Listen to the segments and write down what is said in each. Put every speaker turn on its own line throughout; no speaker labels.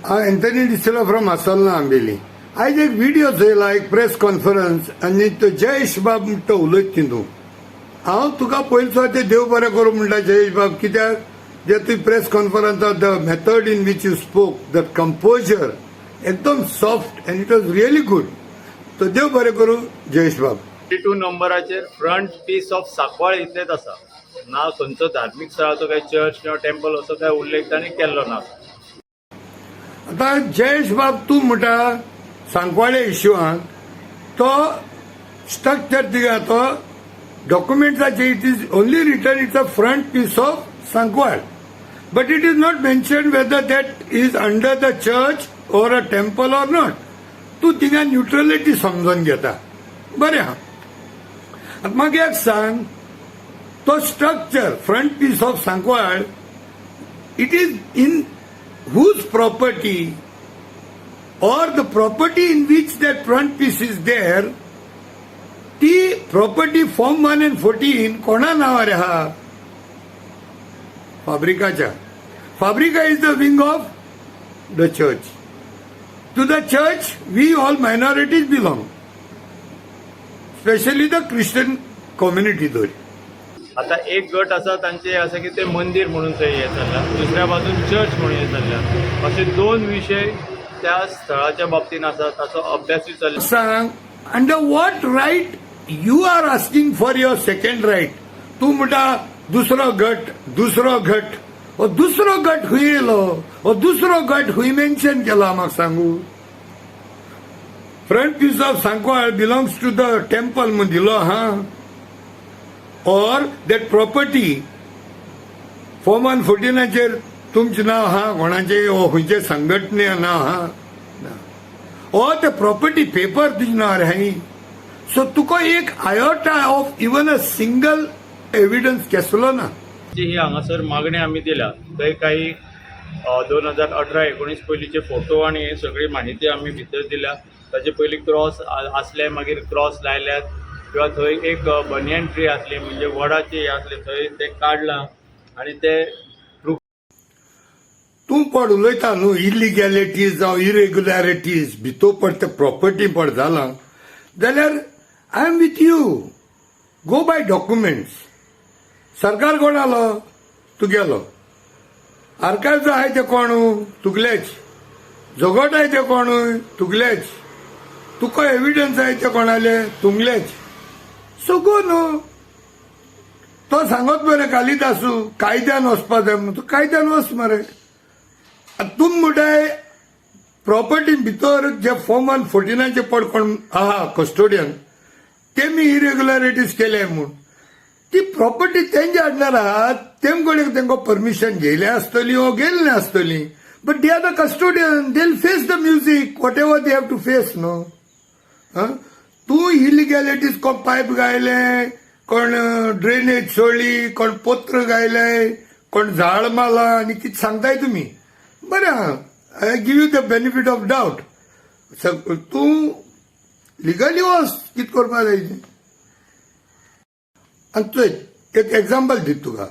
हांव Anthony D'Silva from आसोल्ला, Ambelim. आयज एक व्हिडिओ चोयला, एक प्रेस कॉन्फरन्स आनी तो जयेश बाब म्हणटा तो उलयत तितून. हांव तुका पयलीं ते देव बरें करूं म्हणटा जयेश बाब, कित्याक जे तुवें press कॉन्फरन्साक the method in which you spoke, the composure एकदम soft and it was really good. तो देव बरें करूं जयेश बाब.
2 नंबराचेर फ्रंट पीस ऑफ सांकवाळ इतलेच आसा ना. खंयचो धार्मीक स्थळाचो काय चर्च किंवा टेम्पल असो काय उल्लेख तांणी केल्लो ना.
आता जयेश बाब, तूं म्हणटा सांकवाळे इश्यूआन तो स्ट्रक्चर थिंगा तो डॉक्युमेंट्साचे it is only written it's a front piece of Sancoale, but it is not mention whether that is under the church or a temple or not. तूं थिंगा न्युट्रलिटी समजून घेता, बरें आहा. आतां मागीर एक सांग, तो structure front piece of Sancoale, it is in whose property or the property in which that front piece is there? ती प्रॉपर्टी फॉर्म 1 अँड 14 कोणा नावार आहा? फाब्रिकाच्या. Fabrica is the wing of the church. To the church we all minorities belong, specially the Christian community धर.
आता एक गट आसा, तांचे आसा की ते मंदीर म्हणून थंय हे चल्ला, दुसऱ्या बाजून चर्च म्हणून हे चल्ला. असे दोन विशय त्या स्थळाच्या बाबतीन आसा. ताचो अभ्यासूय चल्ला.
सांग, under what right you are asking for your second right? तूं म्हणटा दुसरो गट, दुसरो गट. हो दुसरो गट खंय येयलो? हो दुसरो गट खंय मेन्शन केला म्हाका सांगू? Front piece of Sancoale belongs to the temple म्हूण दिलो आहा, or that property form 1 14नाचेर तुमचें नांव आहा कोणाचें वो खंयचे संघटने नांव आहा or ते प्रॉपर्टी पेपर तुज्या नांवार आहाय? सो तुका एक iota of even a single evidence केसलो ना.
जी ही हांगासर मागणी आमी दिल्या, थंय काही 2018-19 पयलींचे फोटो आनी हे सगळी माहिती आमी भितर दिल्या. ताचे पयलीं क्रॉस आसले, मागीर क्रॉस लायल्यात किंवा थंय एक बनियन ट्री आसली, म्हणजे वडाची हे आसले, थंय ते काडलां आनी ते
तूं पड उलयता न्हू, इलिगॅलिटीज जावं इरेग्युलरिटीज भितर पड ते प्रॉपर्टी पड जालां जाल्यार I am with you. Go by documents. सरकार कोणालो? तुगेलो. आर्कायव्स आहाय ते कोण? तुगलेच. जगोट आहाय ते कोण? तुगलेच. तुका एविडन्स आहाय ते कोणाले? तुमलेच. सो गो न्हू. तो सांगत मरे कालिदासू, कायद्यान वचपा जाय म्हणून. तूं कायद्यान वच मरे. आतां तूं म्हणटाय प्रॉपर्टी भितर जे फॉर्म 1 14नाचे पड कोण आहा कस्टोडियन, तेमी इरेग्युलरिटीज केले म्हूण. ती प्रॉपर्टी तेंच्या हाडणार आहात, तेम कडेन तेंका परमिशन घेयल्या आसतली वो गेल्ली आसतली, but they are the custodian. They face the music, whatever they have to face न्हू. तूं इलिगॅलिटीज, कोण पायप घायले, कोण ड्रेनेज सोडली, कोण पत्र घायले, कोण झाड मारला आनी कितें सांगताय तुमी, बरें आहा. I give you the benefit of doubt. तूं लिगली वच, कितें करपा जाय तें. आनी चोय, एक एग्जाम्पल दिता तुका.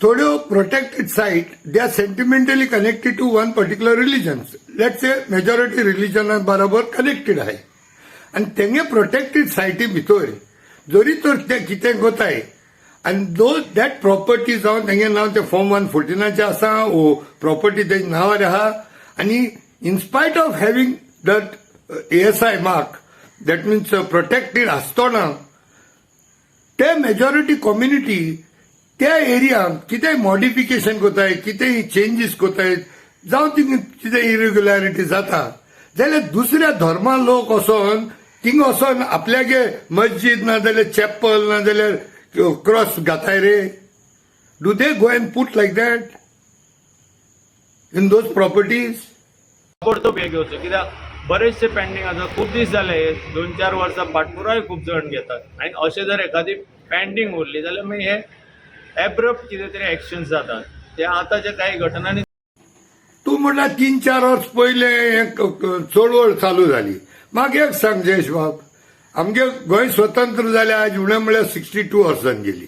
थोड्यो protected site, they are sentimentally connected to one particular religion, let's say majority रिलिजना बरोबर कनेक्टेड आहे आनी तेंगे प्रोटेक्टेड सायटी भितर जरी तर ते कितें कोताय आनी दो that property जावन तेंगे नांव ते फॉर्म 1 14नाचें आसा वो प्रॉपर्टी तेजे नांवार आहा आनी in spite of having that ASI mark, that means protected आसतना ते मेजॉरिटी कम्युनिटी त्या एरियांत कितेंय मॉडिफिकेशन कोताय, कितेंय चेंजीस कोताय, जावं थिंग कितें इरेग्युलरिटी जाता जाल्यार दुसऱ्या धर्मा लोक वचोन थिंग वचोन आपल्यागे मस्जिद ना जाल्यार चॅपल ना जाल्यार क्रॉस घाताय रे? Do they go and put like that in those properties?
ताबडतोब हे घेवचो, कित्याक बरेचशे पेंडींग आसा. खूब दीस जाले, हे 2-4 वर्सां पाठपुराय खूब जण घेतात आनी अशें जर एखादी पेंडींग उरली जाल्यार मागीर हे एब्रप्ट कितें तरी एक्शन्स जातात. ते आतांच्या काही घटनांनी
तूं म्हणल्यार 3-4 वर्स पयलें हें चळवळ चालू जाली. मागीर एक सांग जयेश बाब, आमगे गोंय स्वतंत्र जालें आज उणें म्हळ्यार 62 वर्सां गेली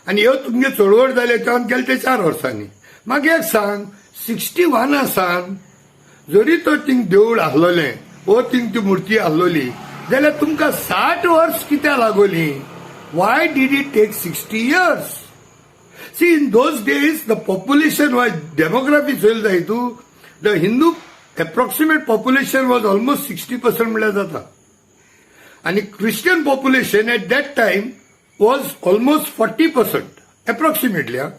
आनी ह्यो तुमगे चळवळ जाले तेन्ना गेले ते 4 वर्सांनी. मागीर एक सांग, 61 सान जरी तो थिंग देवूळ आसलोलें वो थिंग ती मुर्ती आसलोली जाल्यार तुमकां 60 वर्स कित्याक लागोली? Why did it take 60 years? See, in those days the population was, demography Choyal जाय तूं, the Hindu approximate population was almost 60% म्हणल्यार जाता आनी Christian population at that time was almost 40% approximately. हा,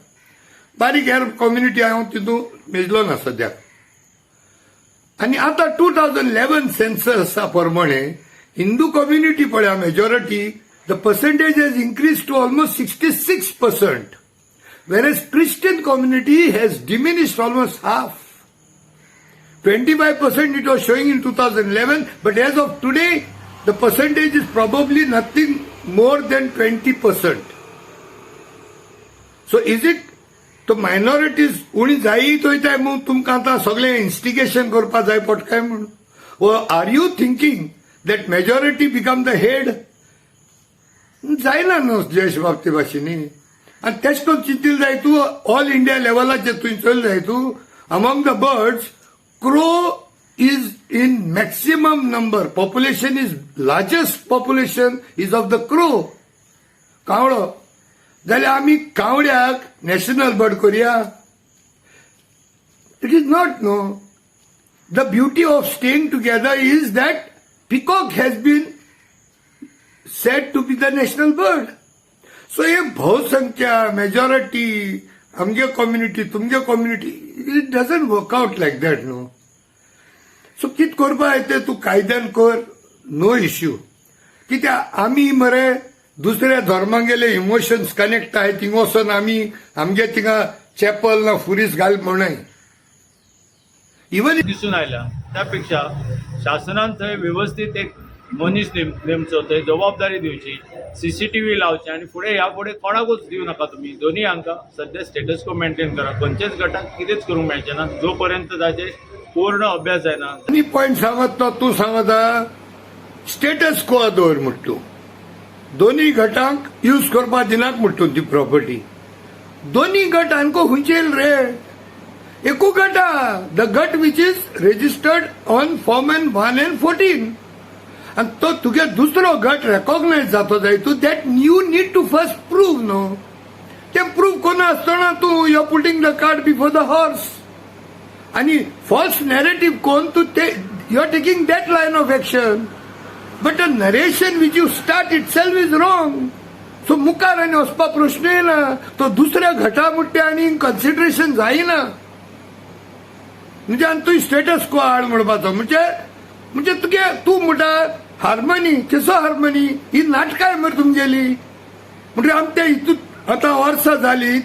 बारीक हेर कम्युनिटी हांव तितून मेजलो ना सद्याक. आनी आतां 2011 सेन्ससा प्रमाणे हिंदू कम्युनिटी पळया, majority, the percentage has increase to almost 66%, whereas Christian community has diminished almost half. 25% it was showing in 2011, but as of today, the percentage is probably nothing more than 20%. So is it तो minorities उणी जायत वयताय म्हूण तुमकां आतां सगळें instigation करपा जाय पडटा काय म्हूण? Or are you thinking that majority become the head? जायना न्हू जयेश बाब ते भाशेनी. आनी तेश करून चिंतील जाय तूं, ऑल इंडिया लेवलाचेर तुवें चोयल जाय तूं, among the birds, crow is in maximum number. Population is largest, population is of the crow, कावळो. जाल्यार आमी कावळ्याक नॅशनल बर्ड करुया? It is not, no. The beauty of staying together is that peacock has been said to be the national bird. So हे बहुसंख्या, majority, आमगे community, तुमगे community, it doesn't work out like that, न्हू. So कित करपा जाय तें तूं कायद्यान कर, नो इश्यू. कित्याक आमी मरे दुसऱ्या धर्मांगेले इमोशन्स कनेक्ट आहाय, थिंग वचोन आमी आमगे थिंगा चॅपल ना फुरीस घाल म्हणय इवन.
दिसून आयल्या. त्यापेक्षा शासनान थंय वेवस्थीत एक मनीस नेमचो, थंय जबाबदारी दिवची, सीसीटीव्ही लावचे आनी फुडें ह्या फुडें कोणाकूच दिवं नाका तुमी. दोन्ही हांकां सद्या स्टेटस को मेंटेन करा. खंयच्याच गटाक कितेंच करूंक मेळचें ना जो पर्यंत ताचे पूर्ण अभ्यास जायना.
आनी पॉयंट सांगत तो तूं सांगता स्टेटस को दवर म्हणटा तूं, दोन्ही गटांक यूज करपा दिनाक म्हणटा ती प्रॉपर्टी. दोन्ही गट आमकां खंयचे येयल रे? एकू गटा, the गट which is registered on form and 1 and 14. आनी तो तुगे दुसरो गट रेकॉग्नायज जातो जाय तूं, that you need to first prove, न्हू. तें प्रूव कोना आसतना तूं you are putting the cart before the horse आणि फॉल्स नॅरेटिव्ह कोण तूं ते you are taking that line of action, but the narration which you start itself is wrong. So मुखार आनी वचपा प्रश्न येना. तो दुसऱ्या घटा म्हणटा आनी कन्सिडरेशन जायना. म्हणजे आनी तूं स्टेटस को हाड म्हणपाचो म्हणजे तुगे तूं म्हणटा हार्मनी. कसो हार्मनी? ही नाटकां मरे तुमगेली. म्हणजे आमच्या हितून आतां वर्सां जाली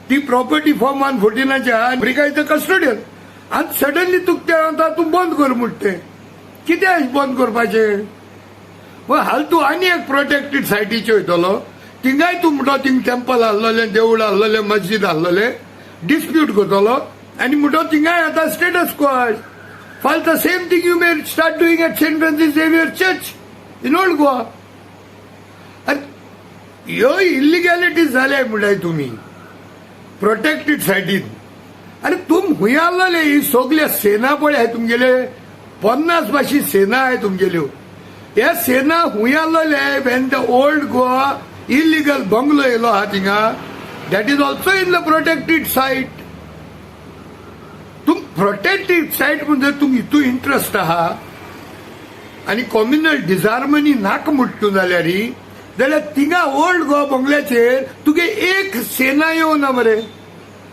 ती प्रॉपर्टी फॉर्म 1 14च्या आफ्रिका is the custodian. आनी सडनली तुका तें आतां तूं बंद कर म्हणटा तें कितें बंद करपाचें? हाल तूं आनी एक प्रोटेक्टेड सायटीचेर वयतलो, थिंगाय तूं म्हणटा थिंग टेम्पल आहलोलें, देवूळ आहलोलें, मस्जिद आहलोलें, डिस्प्यूट करतलो आनी म्हणटा थिंगाय आतां स्टेटस को. फाल the same thing you may start doing at Saint Francis Xavier Church in Old Goa. आनी ह्यो इलिगॅलिटीज जाल्या म्हणल्यार तुमी प्रोटेक्टेड सायटीन. आनी तुम हुंय आहलोले? ही सगळे सेना पळय तुमगेले, 50 भाशी सेना आहे तुमगेल्यो. हे सेना हुंय आहलोले when the Old Goa illegal bungalow येयलो आहा थिंगा? That is also in the protected site. तुम प्रोटेक्टेड सायट म्हणजे तुम हितू इंट्रस्ट आहा आनी कॉम्युनल डिसहार्मनी नाका म्हणटा जाल्यार थिंगा ओल्ड गोवा बंगल्याचेर तुगे एक सेना येवना मरे.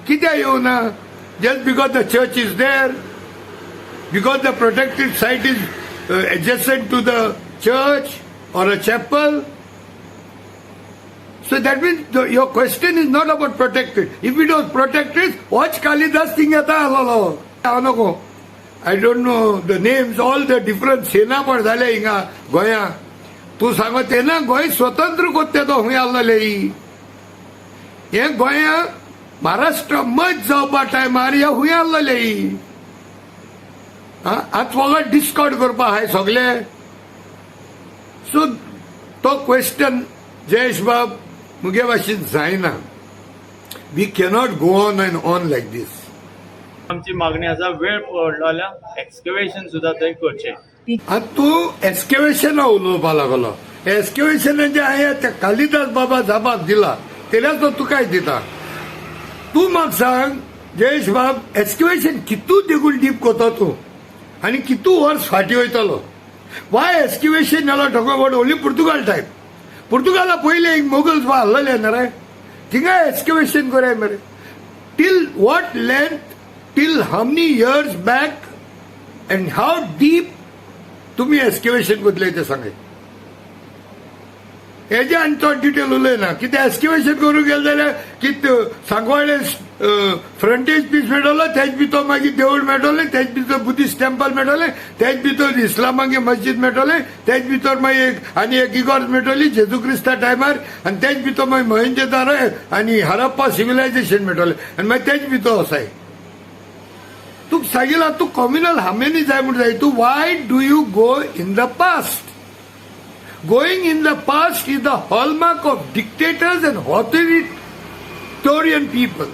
कित्याक येवना? Just because the church is there, because the protected site is adjacent to the church or a chapel. So that means your question is not about protected. If it was protected, watch Kalidas Singh येता आसलोलो. हांव नको, I don't know the names, all the different सेना पण जाले हिंगा गोंया. तूं सांगत तेन्ना गोंय स्वतंत्र कोत्ते तो हुंय आसलोले. हे गोंया महाराष्ट्र मज जावपा टायमार हे हुंय आसलोले. आतां फकत डिस्कॉर्ड करपा आहाय सगले. सो तो क्वेश्चन जयेश बाब मुगे भाशेन जायना. We cannot go on and on like this.
आमची मागणी आसा, वेळ पडलो जाल्यार एक्सकवेशन सुद्दां थंय करचें.
आतां तूं एस्केवेशना उलोवपा लागलो. एस्केवेशनाचे हांवें त्या कालिदास बाबा जाबाब दिला, तेल्याच तो तुकाय दिता. तूं म्हाका सांग जयेश बाब, एस्केवेशन कितू देखून डीप कोता तूं आनी कितू वर्स फाटीं वयतलो? वाय एस्केवेशन जाल्यार talk about only Portugal time? पुर्तुगाला पयले एक मोगल्स बा आहलेले न्ही रे, थिंगा एस्केवेशन कराय मरे. Till what length, till how many years back and how deep तुम्ही एस्केवेशन करतले ते सांगाय. हेजे आनी चड डिटेल उलयना. कितें एस्केवेशन करूंक गेले जाल्यार कितें सांगवाळे फ्रंटेज पीस मेळटलो, तेज भितर मागीर देवूळ मेळटलें, तेज भितर बुद्धिस्ट टेम्पल मेळटलें, तेज भितर इस्लामागे मस्जिद मेळटलें, तेज भितर मागीर एक आनी एक इगोर्ज मेळटली जेजू क्रिस्ता टायमार, आनी तेज भितर मागीर मोहेंजोदारो आनी हरप्पा सिविलायझेशन मेळटलें, आनी मागीर तेज भितर वसाय. तुका सांगिला, तूं कॉम्युनल हार्मनी जाय म्हूण जाय. तूं why do you go in the past? Going in the past is the hallmark of dictators and authoritarian people.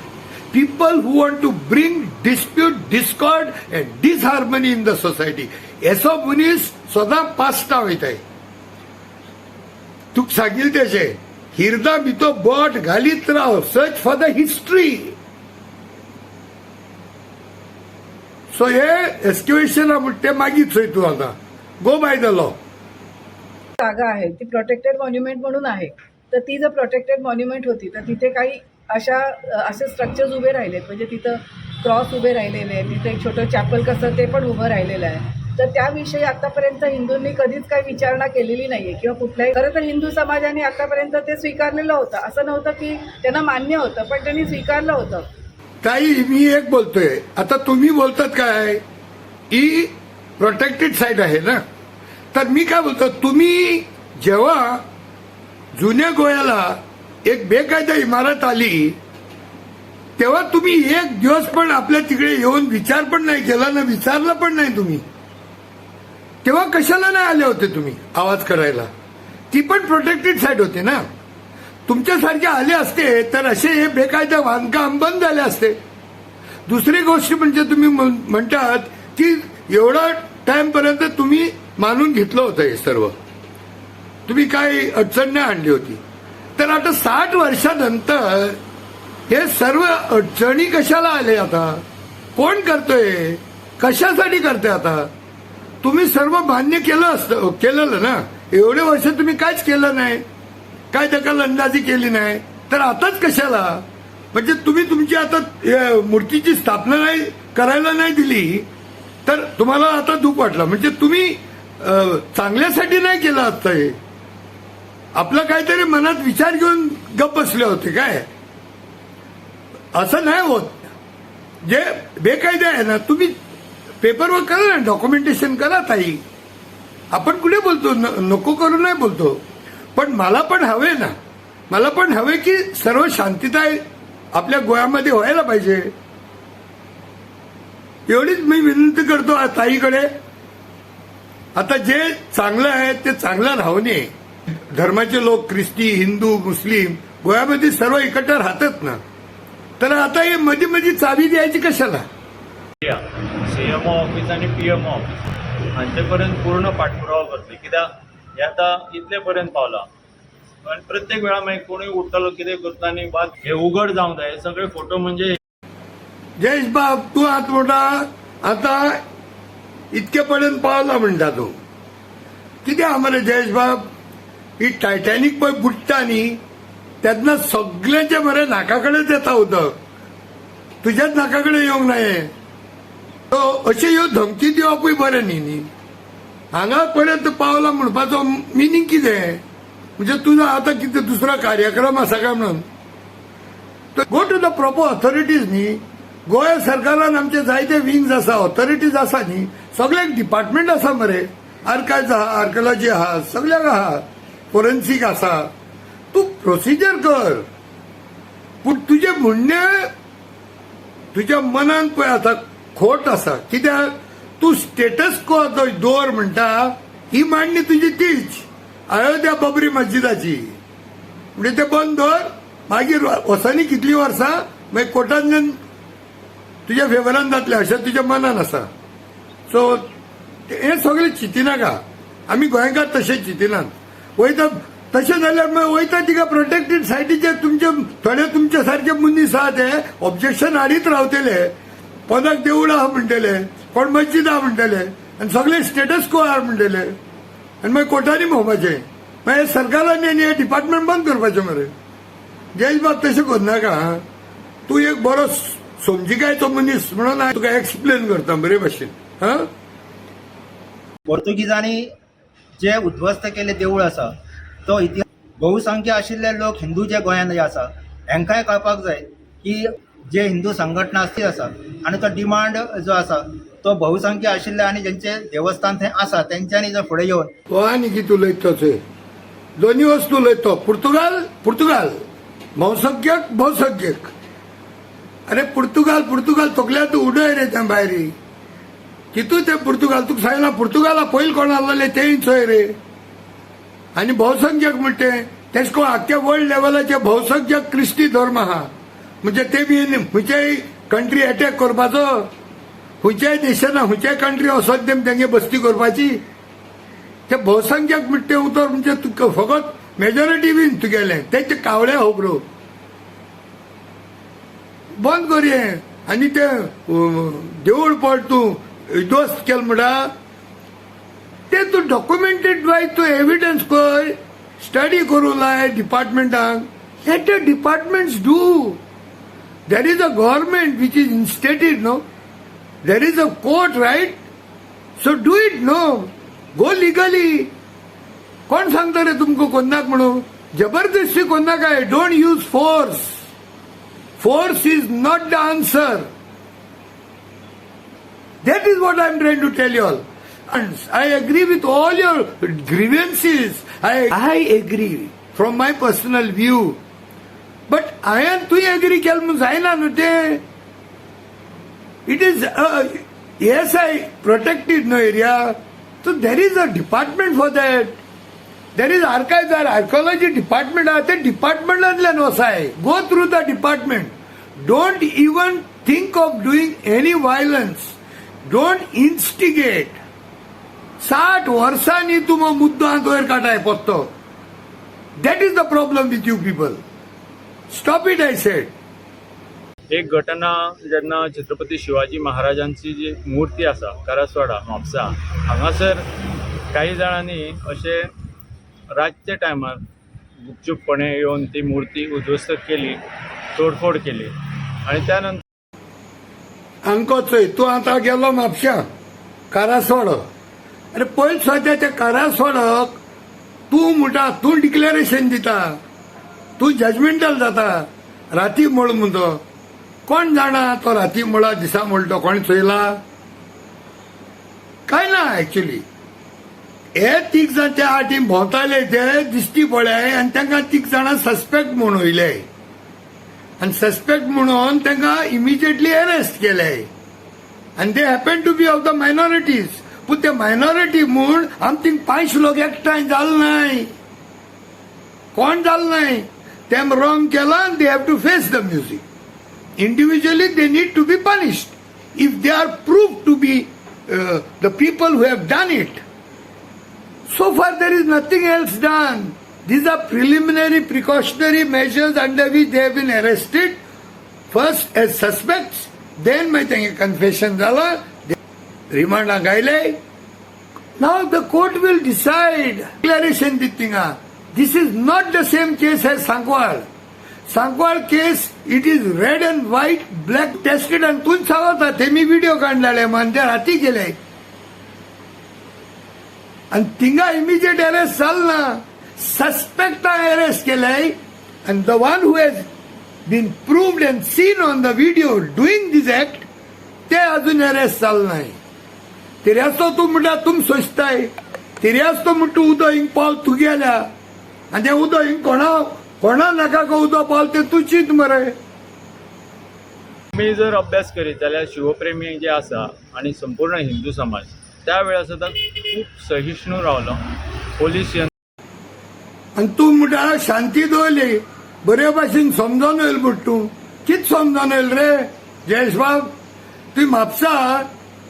People who want to bring dispute, discord and disharmony in the society. असो मनीस सदां pasta वयताय. तुका सांगील तेशें हिरदा भितर बोट घालीत राव. Search for the history. So हे एस्क्युएशन म्हणटा तें मागीर चोय तूं आतां. Go by the law.
जागा आहे ती प्रोटेक्टेड मॉन्युमेंट म्हणून आहे, तर ती जर प्रोटेक्टेड मॉन्युमेंट होती तर तिथे काही अशा असे स्ट्रक्चर्स उभे राहिलेत, म्हणजे तिथं क्रॉस उभे राहिलेले आहेत, तिथे एक छोटं चॅपल कसं ते पण उभं राहिलेलं आहे. तर त्याविषयी आतापर्यंत हिंदूंनी कधीच काही विचारणा केलेली नाही आहे किंवा कुठल्याही, खरं तर हिंदू समाजाने आतापर्यंत ते स्वीकारलेलं होतं, असं नव्हतं की त्यांना मान्य होतं, पण त्यांनी स्वीकारलं होतं.
ताई, मी एक बोलतोय आता, तुम्ही बोलतात काय ही प्रोटेक्टेड साईट आहे ना, तर मी काय बोलतो, तुम्ही जेव्हा जुन्या गोव्याला एक बेकायदा इमारत आली तेव्हा तुम्ही एक दिवस पण आपल्या तिकडे येऊन विचार पण नाही केला ना, विचारलं पण नाही तुम्ही. तेव्हा कशाला नाही आले होते तुम्ही आवाज करायला? ती पण प्रोटेक्टेड साईट होती ना. तुमच्यासारखे आले असते तर असे हे बेकायदा बांधकाम बंद झाले असते. दुसरी गोष्ट म्हणजे तुम्ही म्हणतात की एवढा टाइमपर्यंत तुम्ही मानून घेतलं होतं हे सर्व, तुम्ही काही अडचण नाही आणली होती. तर आता 60 वर्षानंतर हे सर्व अडचणी कशाला आले? आता कोण करतोय, कशासाठी करतोय? आता तुम्ही सर्व मान्य केलं असतं, केलेलं ना, एवढे वर्ष तुम्ही काहीच केलं नाही, काय दखल अंदाजी केली नाही, तर आताच कशाला? म्हणजे तुम्ही तुमची आता मूर्तीची स्थापना नाही करायला नाही दिली तर तुम्हाला आता दुःख वाटलं. म्हणजे तुम्ही चांगल्यासाठी नाही केलं आता हे, आपलं काहीतरी मनात विचार घेऊन गप्प बसले होते काय? असं नाही होत. जे बेकायदा आहे ना, तुम्ही पेपरवर करा ना, डॉक्युमेंटेशन करा ताई. आपण कुठे बोलतो नको करू नाही बोलतो, पण मला पण हवे ना, मला पण हवे की सर्व शांतता आपल्या गोव्यामध्ये व्हायला पाहिजे. एवढीच मी विनंती करतो ताईकडे. आता जे चांगलं आहे ते चांगलं राहू नये. धर्माचे लोक ख्रिस्ती, हिंदू, मुस्लिम गोव्यामध्ये सर्व एकत्र राहतात ना, तर आता हे मध्ये मध्ये चावी द्यायची कशाला?
सीएमओ ऑफिस आनी पीएमओ ऑफिस हांचे पर्यंत पूर्ण पाठपुरावा करतले, कित्याक हे आतां इतले पर्यंत पावला आनी प्रत्येक वेळा मागीर कोणूय उठ्ठलो कितें करता आनी वाद हे उघड जावंक जाय. हे सगळे फोटो म्हणजे
जयेश बाब, तू आत म्हणटा आता इतके पर्यंत पावला म्हणटा तूं. कितें आहा मरे जयेश बाब, ही टायटॅनीक पळय बुडटा न्ही तेन्ना सगळ्यांचे मरे नाका कडेच येता उदक, तुज्याच नाका कडेन येवंक ना हें. अशें ह्यो धमकी दिवपूय बरें न्ही. न्ही हांगा पर्यंत पावला म्हणपाचो मिनींग कितें? म्हणजे तुजो आतां कितें दुसरो कार्यक्रम आसा काय म्हणून? Go to the proper authorities न्ही. गोंय सरकारान आमचे जायते विंग्स आसा, ऑथॉरिटीज आसा न्ही, सगळ्यांक डिपार्टमेंट आसा मरे. आर्कायज आहा, आर्किओलॉजी आहा, सगळ्यांक आहा, फोरेन्सीक आसा. तूं प्रोसिजर कर, पूण तुजें म्हणणें तुज्या मनान पळय आतां खोट आसा. कित्याक तूं स्टेटस को आतां दवर म्हणटा, ही मांडणी तुजी तीच अयोध्या बबरी मस्जिदाची. म्हणजे ते बंद दवर, मागीर वसानी कितलीं वर्सां मागीर कोर्टांतल्यान तुज्या फेवरान जातलें अशें तुज्या मनान आसा. सो हें सगळें चिंतिनाका. आमी गोंयकार तशें चिंतिनात. वयता तशें जाल्यार मागीर वयता तिका प्रोटेक्टेड सायटीचेर. तुमचे थोडे तुमचे सारके मनीस आहा, ते ऑब्जेक्शन हाडीत रावतले. पोंदाक देवूळ आहा म्हणटले, कोण मस्जिद आहा म्हणटले आनी सगळे स्टेटस को आहा म्हणटले आनी मागीर कोर्टांनी भोंवपाचें. मागीर सरकारान आनी हें डिपार्टमेंट बंद करपाचें मरे. जयेश बाब, तशें करनाका आं. तूं एक बरो समजिकायचो मनीस म्हणून हांव तुका एक्सप्लेन करता बरे भाशेन. हां.
पोर्तुगीजांनी जे उद्ध्वस्त केल्ले देवूळ आसा, तो इतिहास, बहुसंख्य आशिल्ले लोक हिंदू जे गोंयांत जे आसा, हांकांय कळपाक जाय की जे हिंदू संघटना ती आसा आनी तो डिमांड जो आसा तो बहुसंख्य आशिल्ले आनी जेंचे देवस्थान थंय आसा, तेंच्यांनी जर फुडें येवन
हो आनी कितें उलयता तो? दोनी वस्तू उलयतो. पुर्तुगाल, पुर्तुगाल, बहुसंख्यक, बहुसंख्यक. अरे, पुर्तुगाल, पुर्तुगाल तकल्यांत उडय रे. त्या भायर कितू ते पुर्तुगाल तुका सांगला. पुर्तुगाला पयलीं कोण आहलेले तेय चोय रे. आनी बहुसंख्यक म्हणटे तेश कोण आख्ख्या वर्ल्ड लेवलाचे बहुसंख्यक क्रिस्ती धर्म आहा. म्हणजे ते बी खंयच्याय कंट्री अटॅक करपाचो, खंयच्याय देशान, खंयच्याय कंट्री वचत ते तेंगे बस्ती करपाची. ते बहुसंख्यक म्हणटे उतर म्हणजे तुका फकत मेजॉरिटी बीन तुगेलें तेचे कावळे खबरो बंद कर हें. आनी ते देवूळ पड तूं उद्ध्वस्त केलें म्हणटा ते तूं डॉक्युमेंटेड वायज तूं एविडन्स पळय, स्टडी करूं लाय डिपार्टमेंटाक. Let the departments do. There is a government which is instated, no? There is a court, right? So do it, no? Go legally. कोण सांगता रे तुमकां कोन्नाक म्हणून? जबरदस्ती कोन्नाकाय. Don't use force. Force is not the answer. That is what I am trying to tell you all. I agree with all your grievances. I agree from my personal view. But हांवें तुवें agree केलें म्हूण जायना न्हू तें. It is ASI protected, no, area. So there is a department for that. There is archive, archaeology department आहा. ते डिपार्टमेंटांतल्यान वचाय. Go through the department. Don't even think of doing any violence. Don't instigate. 60 वर्सांनी तूं मुद्दो आतां वयर काडाय पत्तो. That is the problem with you people. Stop it, I said.
एक घटना, जेन्ना छत्रपती शिवाजी महाराजांची जी मूर्ती आसा करासवाडा म्हापसा हांगासर काही जाणांनी अशें रातच्या टायमार गुपचूपपणे येवन ती मूर्ती उद्ध्वस्त केली, तोडफोड केली आनी त्या नंतर
आमको चोय, तूं आतां गेलो म्हापश्या कारासवाडो. अरे, पयलीं सद्या त्या कारासवाडोक तूं म्हणटा, तूं डिक्लेरेशन दिता, तूं जजमेंटल जाता. राती मोळ म्हणतो, कोण जाणा तो राती मोळा दिसा म्हणतो, कोण चोयला काय ना. एक्चुली हे तीग जाण त्या आटीन भोंवताले, ते दिश्टी पडले आनी तांकां तीग जाणां सस्पेक्ट म्हूण वयले आनी सस्पेक्ट म्हणून तांकां इमिजिएटली अरेस्ट केले आनी they happen to be of the minorities. पूण ते मायनॉरिटी म्हूण आम थिंग 500 लोक एकठांय जाल नाय, कोण जाल नाय. तेम रॉंग केला, they have to face the music. Individually they need to be punished if they are proved to be the people who have done it. So far there is nothing else done. These are preliminary precautionary measures under which they have been arrested first as suspects, then मागीर तांगे confession जाला, रिमांडाक आयले. Now the court will decide. Declaration दित थिंगा. This is not the same case as Sancoale. Sancoale case, it is red and white, black tested. आनी तूंच सांगता ते मी व्हिडिओ काडलेले मान ते राती केले आनी थिंगा इमिजिएट अरेस्ट जाल ना. सस्पेक्टा अरेस्ट केले and the one who has been proved and seen on the video doing this act, ते अजून अरेस्ट जाल नाही. तरी आसतो तूं म्हणटा तुम सोंसताय. तरी आसतो म्हणटा उदक हिंग पावल तुगेल्या आनी तें उदक हिंग कोणा कोणा नाका गो उदक पावल तें तूं चिंत मरे.
आमी जर अभ्यास करीत जाल्यार शिवप्रेमी जे आसा आनी संपूर्ण हिंदू समाज त्या वेळार सुद्दां खूब सहिष्णू रावलो. पोलीस
आनी तूं म्हणटा शांती दवरली, बरे भाशेन समजोन येयल. म्हण तूं कित समजोन येयल रे जयेश बाब? तुवें म्हापसा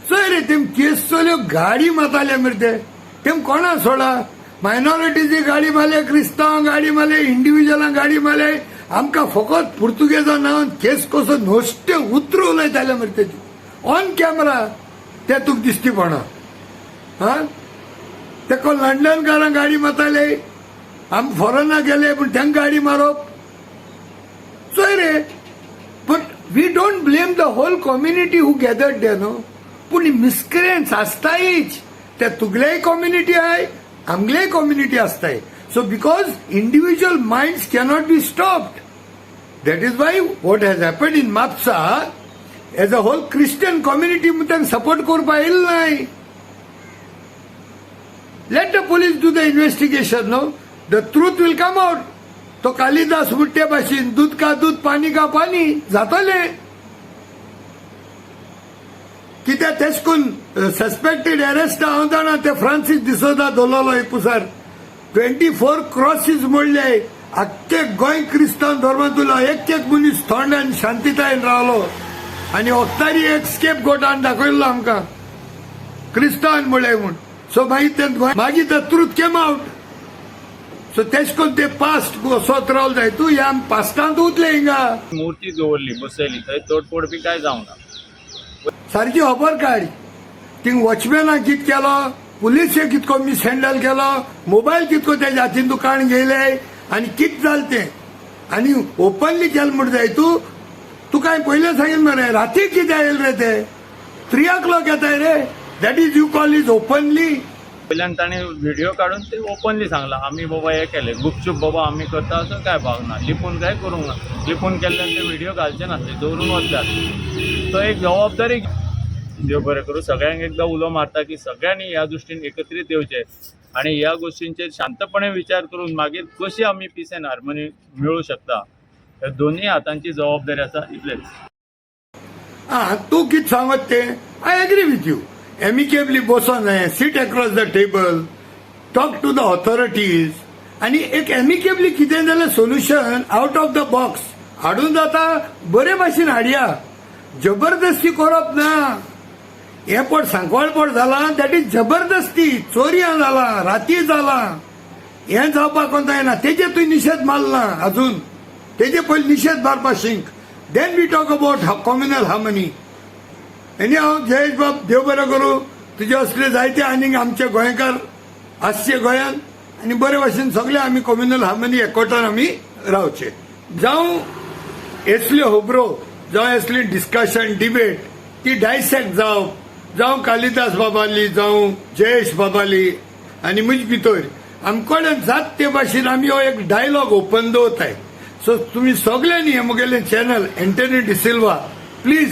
चोय रे, तेम केस चल्यो गाडी मारताले मरे ते. तेम कोणा सोडा, मायनॉरिटीची गाडी मारले, क्रिस्तांव गाडी मारले, इंडिव्हिज्युअलां गाडी मारले. आमकां फकत पुर्तुगेजा नांवान केस कसो नश्टे उतर उलयताले मरे ते ऑन कॅमरा. ते तुका दिसती पडना. हा, तेका लंडनकारांक गाडी मारताले, आम फॉरेनाक गेले पूण तांकां गाडी मारप. चोय रे, but we don't blame the whole community who gathered there, न्हू. पूण मिसक्रियन्स आसतायच. ते तुगलेय कम्युनिटी आहाय, आमगेलेय कम्युनिटी आसताय. So because individual minds cannot be stopped, that is why what has happen in Mapusa, as a whole Christian community तांकां support करपा येयले नाय. Let the police do the investigation, no, the truth will come out. तो कालिदास म्हणटे भाशेन, दूध का दूध, पाणी का पाणी जातले. कित्याक तेश करून सस्पेक्टेड अरेस्ट हांव जाणा, ते फ्रांसीस डिसोजा दवरलेलो एक पुसार. 24 क्रॉसीस मोडले. आख्खे गोंय क्रिस्तांव धर्मांतलो एक एक मनीस थंड आनी शांतितायेन रावलो आनी वक्तारी एक स्केप गोटान दाखयल्लो आमकां क्रिस्तांव म्हणले म्हूण. सो मागीर ते मागीर the truth came out. So तेश करून ते पास्ट वचत रावल जाय. तूं ह्या पास्टांत उतले हिंगा.
मूर्ती दवरली, बसयली, थंय तोडफोड बी काय जावना.
सारकी खबर काड. थिंग वॉचमॅनाक कित केलो, पुलिसे कितको मिसहँडल केलो, मोबायल कितको तेज्या हातीन तूं काण घेयले आनी कित जालें तें आनी ओपनली केलें म्हूण जाय. तूं तुका हांवें पयलें सांगिल्लें मरे, राती कितें येयले रे ते, 3 o'clock येताय रे. That is you call is openly?
वयल्यान ताणें व्हिडिओ काडून ते ओपनली सांगलां, आमी बाबा हें केलें गुपचूप बाबा आमी करता असो काय भाग ना, लिपून काय करूंक ना. लिपून केल्ल्यान ते व्हिडिओ घालचे नासले, दवरून वचल्यात. तो एक जबाबदारी. देव बरें करूं. सगळ्यांक एकदां उलो मारता की सगळ्यांनी ह्या दृश्टीन एकत्रीत येवचें आनी ह्या गोश्टींचेर शांतपणे विचार करून मागीर कशी आमी पीस एंड हार्मनी मेळूं शकता, ह्या दोनूय हातांची जबाबदारी आसा, इतलेंच.
आं, तूं कितें सांगत तें I agree with you. Amicably बसोन जाय, sit across the table, talk to the authorities आनी एक एमिकेबली कितें जाल्यार solution out of the box हाडून जाता. बरे भाशेन हाडया, जबरदस्ती करप ना. हें पड सांकवाळ जालां, that is जबरदस्ती. चोरयां जालां, राती जालां, हें जावपाक जायना. तेजेर तुवें निशेध मारला अजून. तेजे पयलीं निशेध मारपा शीक, then we talk about communal harmony. आनी हांव जयेश बाब, देव बरें करूं तुजे. असले जायते आनीक आमचे गोंयकार आसचे गोंयांत आनी बरे भाशेन सगळे आमी कम्युनल हार्मनी एकवटान आमी रावचे. जावं असल्यो खबरो, जावं असली डिस्कशन, डिबेट ती डायसेक्ट जावप, जावं कालिदास बाबाली, जावं जयेश बाबाली आनी म्हजे भितर आमकडे जात ते भाशेन आमी हो एक डायलॉग ओपन दवरताय. सो तुमी सगळ्यांनी हे मुगेलें channel Antony D'Silva please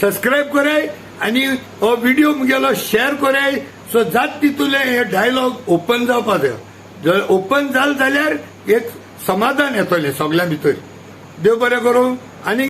subscribe कराय आनी हो व्हिडिओ मुगेलो शेअर कराय. सो जात तितूले हे डायलॉग ओपन जावपा जाय. जर ओपन जाल जाल्यार एक समाधान येतलें सगळ्यां भितर. देव बरें करूं आनी